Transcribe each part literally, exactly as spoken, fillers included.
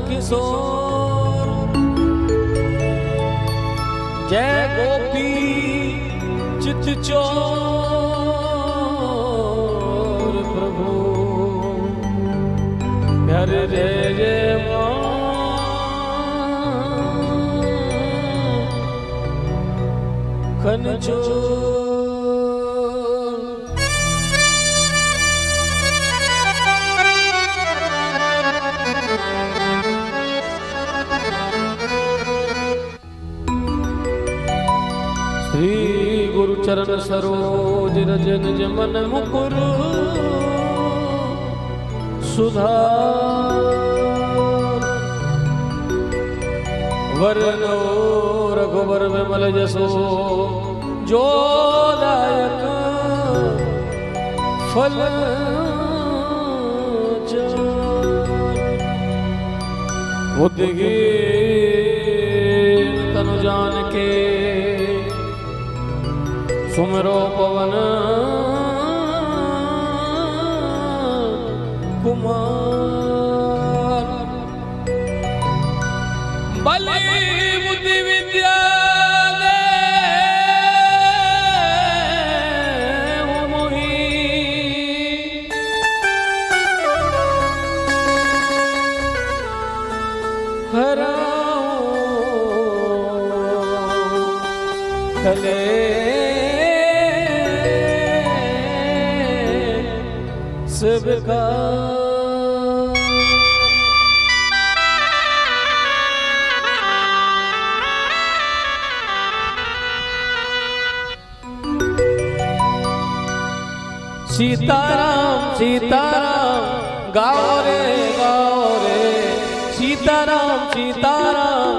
किशोर। जय गोपी चित चोर प्रभु, हर जय जय माखन चोर। श्री गुरु चरण सरोज रज निज मन मुकुर सुधार। वरनौ रघुबर विमल जसो जो दायक फल चार। बुद्धिहीन तनु जानिके सुमिरो पवन कुमार। बल बुद्धि विद्या देहु मोहि। हरहु कलेस विकार। सीताराम सीताराम गाओ रे गाओ रे, सीताराम सीताराम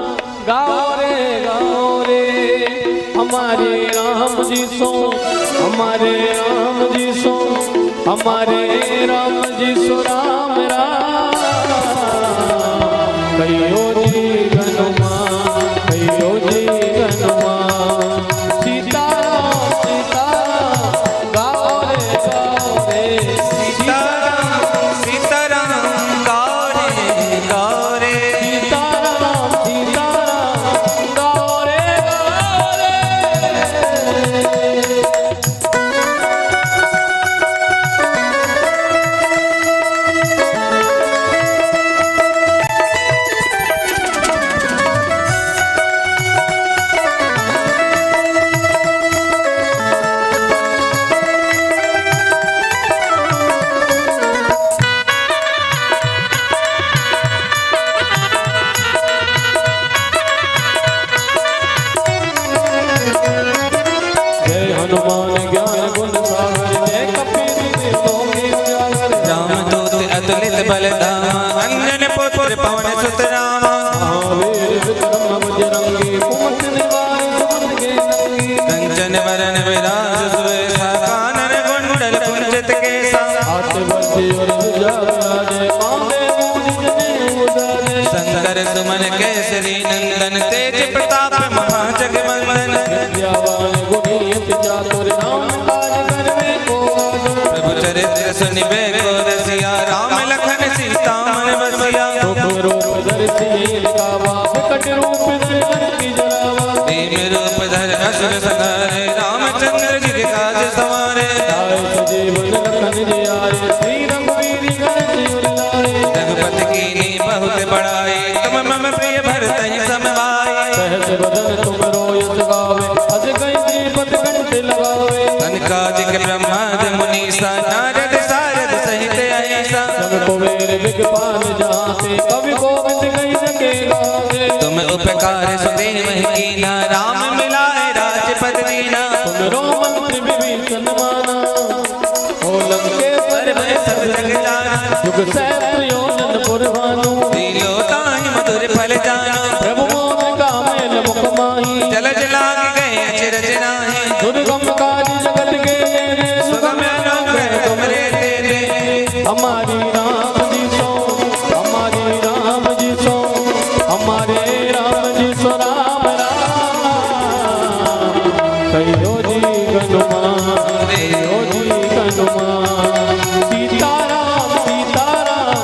गाओ रे गाओ रे। हमारे राम जी सो, हमारे राम जी सो, हमारे राम जी सो राम राम। कहियो जी हनुमान, कहियो जी हनुमान। सीताराम सीताराम गाओ रे गाओ रे। सीताराम सीताराम गाओ रे गाओ रे। सीताराम सीताराम गाओ रे गाओ रे। जय हनुमान ज्ञान गुण सागर, जय कपीस तिहुँ लोक उजागर। रामदूत अतुलित बल धामा, अंजनी पुत्र पवन सुत नामा। महावीर विक्रम बजरंगी, कुमति निवार सुमति के संगी। कंचन वरन विराज सुबेसा, कानन कुंडल कुंचित केसा। हाथ वज्र और ध्वजा विराजे, माथे मूंज जनेऊ डाले। शंकर सुमन केसरी नंदन, तेज प्रताप महा जग वंदन। विद्यावान गुणी अति चातुर, राम काज करने को आतुर। प्रभु चरित्र सुनिबे को रसिया, राम लखन सीता मन बसिया। रूप रूप धरि सिय नव दिखावा, विकट रूप धरि लंक जरावा। भीम रूप धरि असुर संहारे, रामचंद्र जी के काज संवारे। लाए संजीवन लखन जियारे, श्री रघुवीर हरषि उर लाए। रघुपति कीन्ही बहुत बड़ाई, तुम मम प्रिय भरतहि सम भाई। सहस बदन तुम रो यस गावे, अस कहि श्रीपति कंठ लगावे। सनकादिक ब्रह्मादि मुनीसा, नारद सारद सहित अहिसा। सब कुबेर दिगपाल जहाँ ते, कवि कोविद कहि न के गावे। तुम उपकार सुग्रीव ही कीन्हा, राम मिलाए राजपद दीन्हा। सुमिरो मंत्र विभीषण माना, हो लंकेश्वर भय सब जग जाना। जुग सहस्त्र योजन फुर भानु, लील्यो ताहि मधुर फल जानु। प्रभु मोर का मैल मुख माही, जलज लाग गए अचरज नाही। दुर्गम काज जगत के जेने, सुगम अनुग्रह तुमरे तेने। हमारी राम जी सो, हमारी राम जी सो, हमारे राम जी सो राम राम। कहियो जी हनुमान, कहियो जी हनुमान। सीताराम सीताराम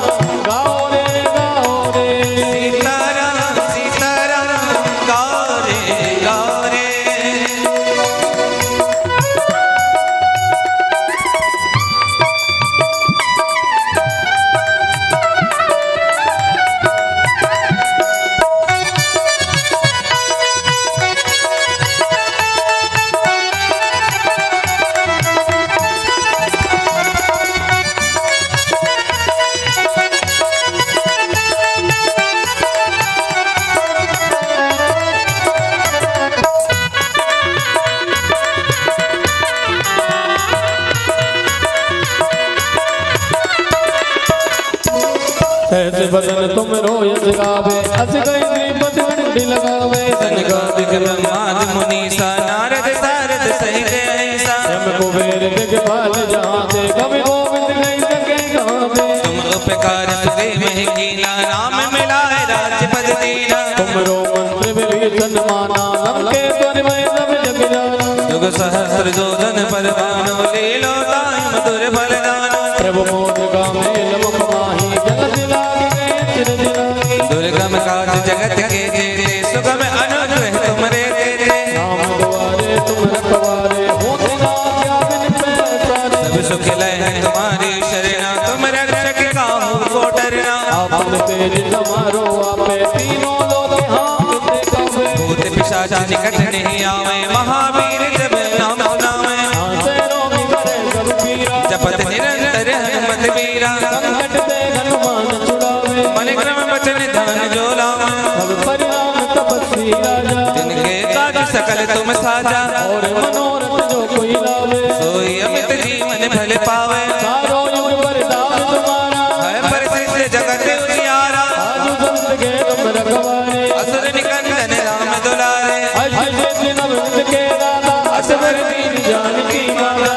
ऐसे बदन तुम रो यस गावे, अस गए श्रीपति कंठ लगावे। सनकादिक ब्रह्मादि मुनीसा, नारद सारद सहित ऐसा। यम कुबेर दिगपाल जहाँ ते, कवि गोविंद गई सके कहाँ ते। तुम उपकार सुग्रीव ही कीना, राम मिलाए राजपद दीना। तुम रो मंत्र विभीषण माना, लंकेश्वर भय सब जग जाना। जुग सहस्र जोजन पर बानो, लीलो ताहि मधुर फल जानो। प्रभु मोद गामे लमुख माही, जलधि लागे नेत्र जिलाही। दुर्गम काज जगत के जेते, सुगम अनुग्रह तुमरे तेते। राम दुआरे तुम रखवारे, होत न क्या विन पैसारे। सब सुख लहे तुम्हारी शरणा, तुम रक्षक काहू को डरना। आपन तेज समारो आपे, तीनों लोक हाँकते कांपे। भूत पिशाच निकट नहीं आवे, महावीर जब नाम सुनावे। हाँसे रोग हरे सब पीरा, जपत निरंतर हनुमत वीरा। संकट ते हनुमान छुड़ावे, मन क्रम वचन ध्यान जो लावे। सब परिणाम तपस्वी राजा, तिनके काज सकल तुम साजा। और मनोरथ जो कोई लावे, सोई अमित जीवन फल पावे। चारों युग परताप तुम्हारा, है प्रसिद्ध जगत उजियारा। साधु संत के तुम रखवारे, असुर निकंदन राम दुलारे। अष्ट सिद्धि नव निधि के दाता, असवर दीन जानकी माता।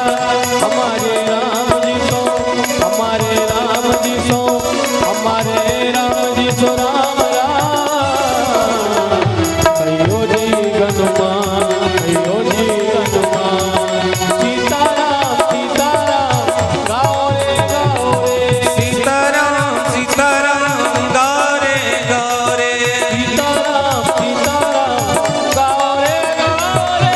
हमारे राम जी सो, हमारे राम जी सो, हमारे राम जी सो, राम राम। कहियो जी हनुमान, कहियो जी हनुमान। सीताराम, सीताराम, गाओ रे, गाओ रे। सीताराम, सीताराम, गाओ रे, गाओ रे। सीताराम, सीताराम, गाओ रे, गाओ रे।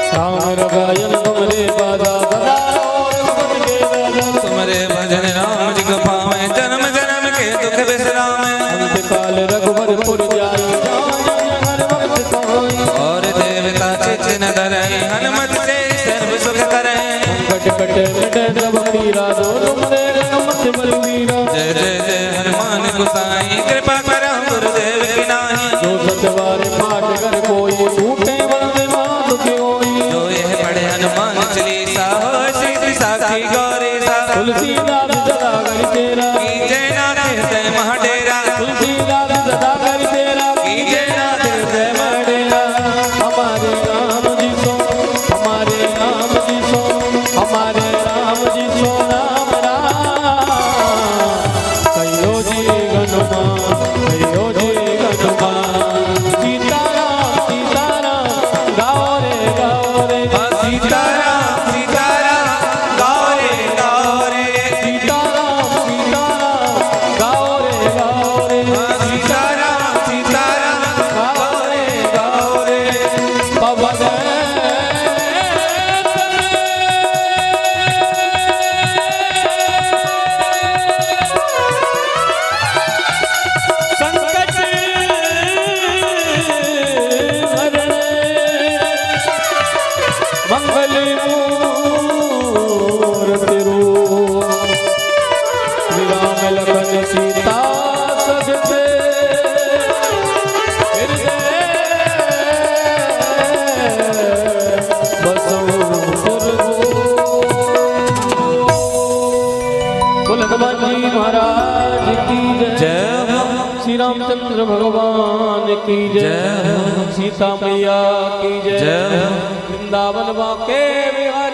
राम रघायन तुमरे बाजा, सदा रहो रघुपति के राजा। तुमरे भजन राम जी को पावे, जन्म जन्म के दुख बिसरावे। अंत काल रघुवर पुर जाई, जहाँ जहाँ हर भक्त पाई। और देवता चित न धरे, हनुमत से सर्व सुख करे। संकट कटे मिटे सब पीरा, जो तुमरे रघुपति बलवीरा। जय जय जय हनुमान गोसाई, कृपा करा गुरुदेव की नाई। जो सत बार पाठ कर कोई, छूटे बंद मात की होई। जो यह पढ़े हनुमान चालीसा, हो सिद्धि साखी गौरी सा। तुलसीदास सदा कर तेरा, कीजे नाथ हृदय महा डेरा। तुलसीदास सदा कर तेरा, कीजे नाथ हृदय महा डेरा। हमारे राम जी सो, हमारे राम जी सो, हमारे राम जी सो, राम राम। कहियो जी हनुमान, कहियो जी हनुमान। सीताराम, सीताराम, गाओ रे, गाओ रे। हाँ, सीताराम, सीताराम, गाओ रे, गाओ रे। सीताराम, सीताराम, गाओ रे, गाओ रे। हाँ, सीताराम, सीताराम, गाओ रे, गाओ रे। पवन संकट हरण मंगल मूरति रूप। श्री राम लखन सीता सहित हृदय बसहु सुरभूप। बोल हनुमान जी महाराज की जय। जय हो। श्री रामचंद्र भगवान की जय। जय हो। सीता मैया की जय। जय हो। वृंदावन बांके बिहारी